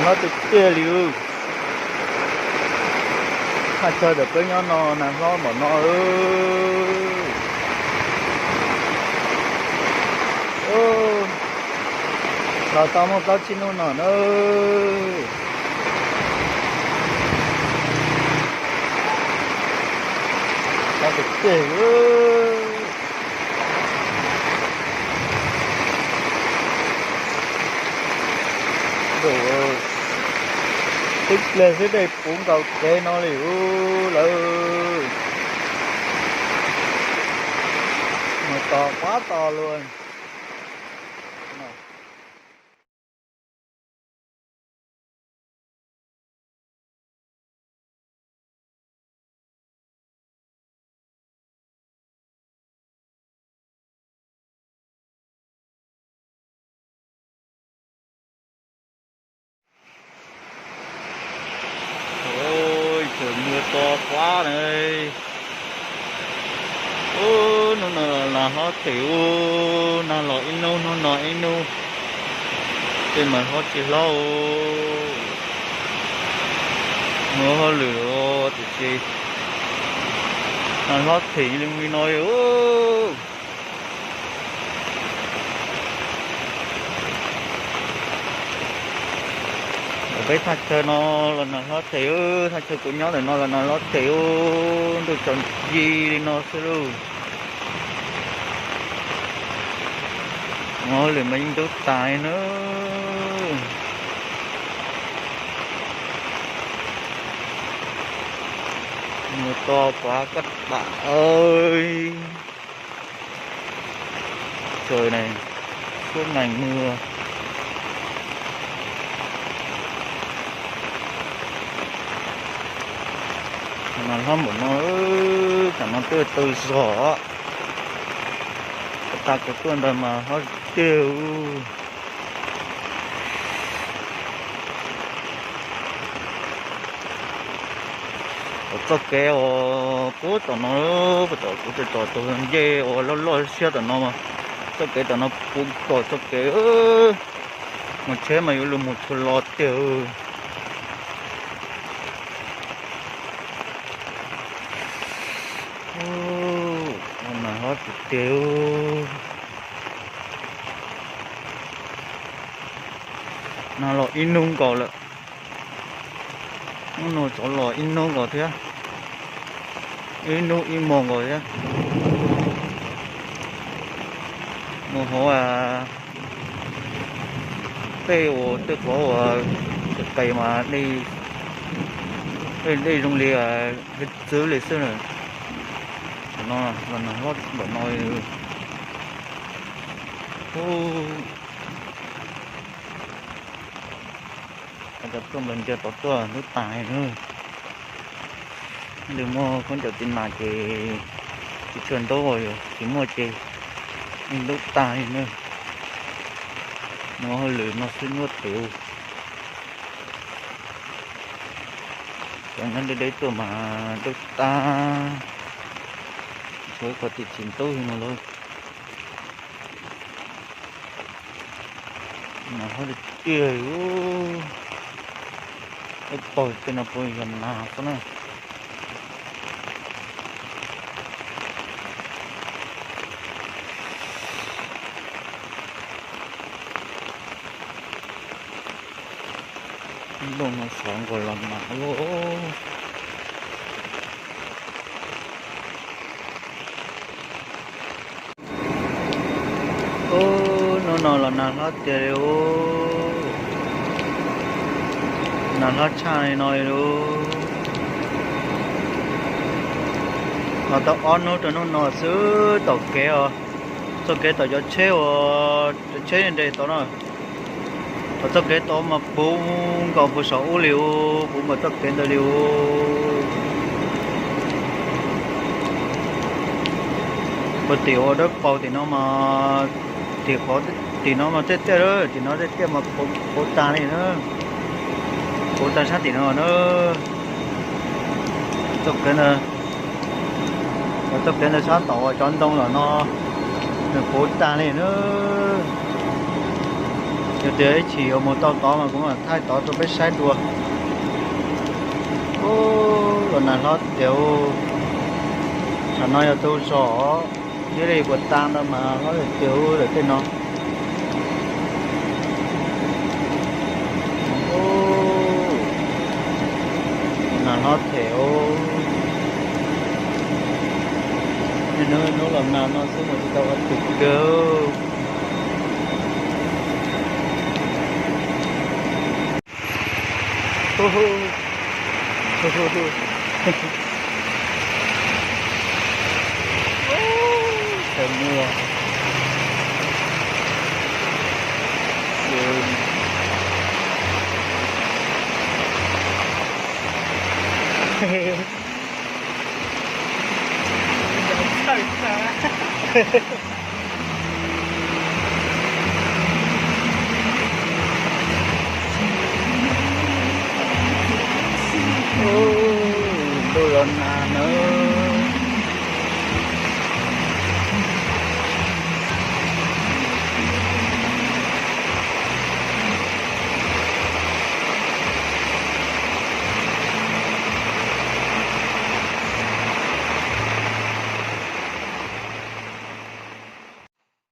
Hlob tiag tiag li. Thaj chaw ntawm peb nyob no nag hlob npaum no. Los tau muaj plaub tsib hnub no na. Hlob tiag tiag. Tib pliag xwb dej puv nkaus kev no li lawm. Mus tos pab tos luag. Oj, tsuas muaj to qab na. Ub, hnub no los hlob them ub, nag los ib hnub hnub no ib hnub, tej mas hlob tsis hlob. Muaj hauj lwm tiam sis nag hlob them li no ub. Peb thaj chaw no los nag hlob them, thaj chaw kuv nyob ntawm no los nag hlob them, ntuj tsaus nti li no xwb lauj. Ua hauj lwm mas yeej ntub tas na. Mus to pas kaj pam. Trời này suốt ngày mưa. Mas hlob npaum no, tam no twb tau zog. Tag kev tuaj ntawd mas hlob tiag. Tom txoj kev uas puag tom no, puag tom kuv tseem tom tus ncej uas loj loj siab tom no mas, txoj kev tom no puv nkaus txoj kev, mus tsheb mas yuav luag mus tshua los tiag. Nag hlob tiag tiag. Nag los ib hnub nkaus lawm. Hnub no tsov los ib hnub nkaus thiab, ib hnub ib hmos nkaus thiab. Mus hauv tej uas tej qhov uas qis mas dej zoo li hwj txwv li xwb na. Tam no los nag hlob npaum no. Cov tuaj nplawg ntsia tod tuaj ntub tas li na. Leej twg muaj khaub ncaws txiv nas ces tsis tshua ntub, yog tsis muaj ces yeej ntub tas li na. Mus hauj lwm no xwb nyuaj thiab. Cov nyob deb deb tuaj mas ntub tas, tshuav ib qho tim tsis ntub li no lawm. Nag hlob tiag tiag. Ib paug tej no puas yog nag xwb na. Nplooj no sov nkaus los mas ub. Ub, hnub no los nag hlob tiag li ub. Nag hlob tshaj li no li ub. Los tau ob hnub rau hnub no xwb tom kev os. Txoj kev tom cov tsheb uas cov tsheb nres tod no. Tom txoj kev tod mas puv nkaus puag saum ub li ub, puv nkaus txoj kev ntawd li ub. Puag tim uas dawb paug tim no mas, tim qhov tim no mas tej tiaj, tim no tej tiaj mas puv tag li na. Puv tag sab tim no na. Txoj kev ntawd, txoj kev ntawd sab tom uas cov ntoo lawm no, nws puv tag li na. Yog tias ib chim yuav mus tau tod mas kuv mam thaij tod rau peb saib dua. Ub, los nag hlob tiag. Tsam no yog tau zog, ib li puas tas ntawd mas hlob tiag tiag lawm tej no. Ub, nag hlob them os. Niaj hnub hnub los nag no xwb mas tsis tau qhov twg kawg. Kawg muaj. Ub, ntuj los nag na.